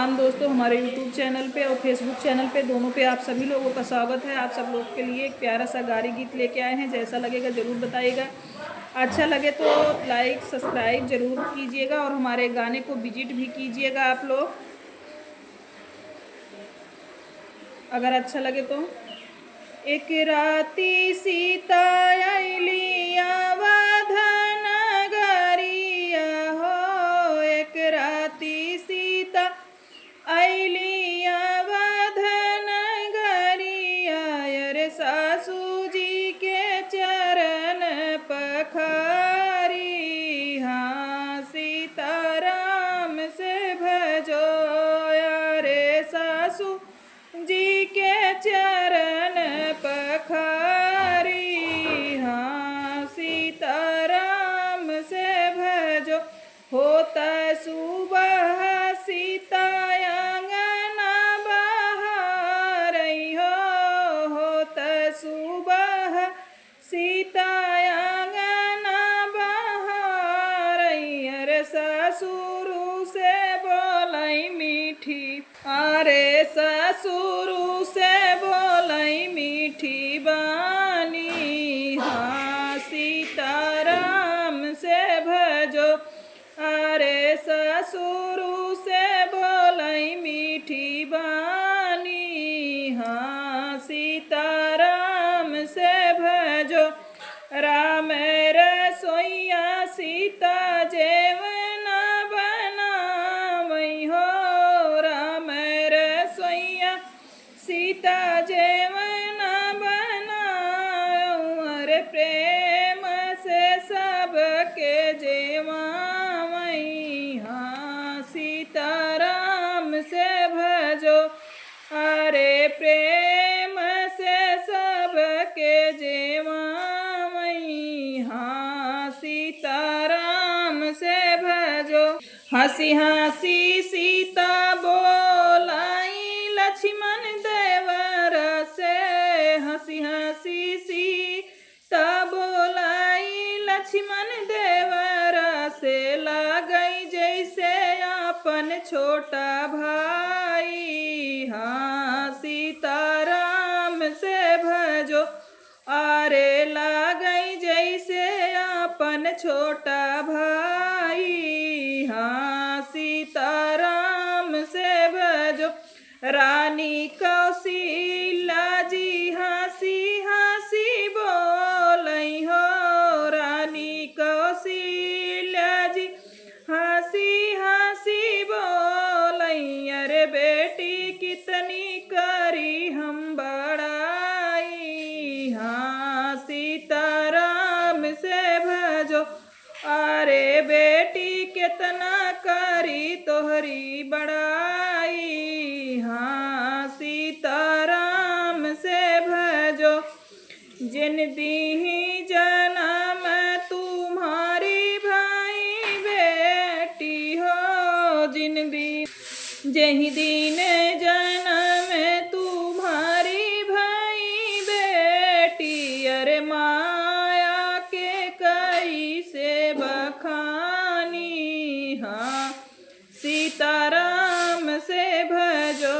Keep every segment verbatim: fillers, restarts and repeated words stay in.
हम दोस्तों, हमारे YouTube चैनल पे और Facebook चैनल पे, दोनों पे आप सभी लोगों का स्वागत है। आप सब लोग के लिए एक प्यारा सा गारी गीत लेके आए हैं, जैसा लगेगा ज़रूर बताइएगा। अच्छा लगे तो लाइक सब्सक्राइब ज़रूर कीजिएगा और हमारे गाने को विजिट भी कीजिएगा आप लोग, अगर अच्छा लगे तो। एक राती सीता अइली अवध नगरिया हो, एक राती सीता अइली अवध नगरिया, अरे सासू जी के चरण पखारी। हाँ, सीताराम से भजो, अरे सासू जी के चरण पखारी। हाँ, सीताराम से भजो। होत सुबह सीता आंगन बहारई हो, होत सुबह सीता आंगन बहारई, अरे ससुर से बोलई मीठी, अरे ससुर से बोलई मीठी बानी। हाँ, सीताराम से भजो, अरे ससुर से बोलई मीठी बानी। हाँ, सीताराम से भजो। राम रसोइया सीता जेवन बनावई हो, राम रसोइया सीता जेवन बनावई, अरे प्रेम से सबके जेवावई। हाँ, सीताराम से भजो, अरे प्रेम से सबके जेवावई। हाँ, सीताराम से भजो। हँसी हँसी सीता बोलाई लक्ष्मण देवर से, हँसी हँसी सीता बोलाई लक्ष्मण देवर से, लागई जैसे आपन छोटा भाई। हाँ, सीताराम से भजो, अरे लागई जैसे आपन छोटा भाई। हाँ, सीताराम से भजो। रानी कौशल्या जी हँसी हँसी बोलई हो, रानी कौशल्या जी हँसी हँसी बोलई, अरे बेटी कितनी करी हम बड़ाई। हाँ, सीताराम से भजो, अरे बेटी कितना करी तोहरी बड़ाई। हाँ, सीताराम से भजो। जिन दीही जनम तुम्हारी भाई बेटी हो, जिन दी, जेहि दिन जनम तुम्हारी भाई बेटी, अरे माया के कैसे बखानी। हाँ, सीताराम से भजो,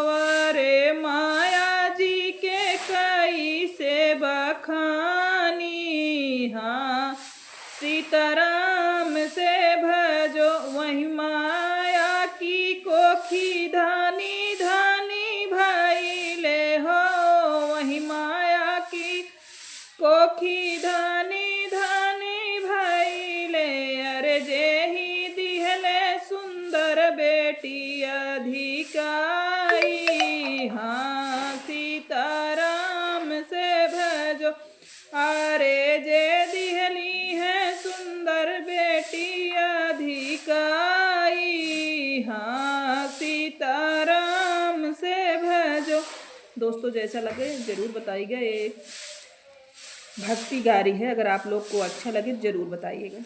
अरे माया जी के कैसे बखानी। हाँ, सीताराम से भजो, वही माया की कोखी धानी धानी भइले हो, वही माया की कोखी धानी धानी भइले, अरे जेहि दिहले सुंदर बेटी अधिकाई। हाँ, सीताराम से भजो, अरे जे दिहली है सुंदर बेटी अधिकाई। हाँ, सीताराम से भजो। दोस्तों, जैसा लगे ज़रूर बताइएगा। ये भक्ति गारी है, अगर आप लोग को अच्छा लगे ज़रूर बताइएगा।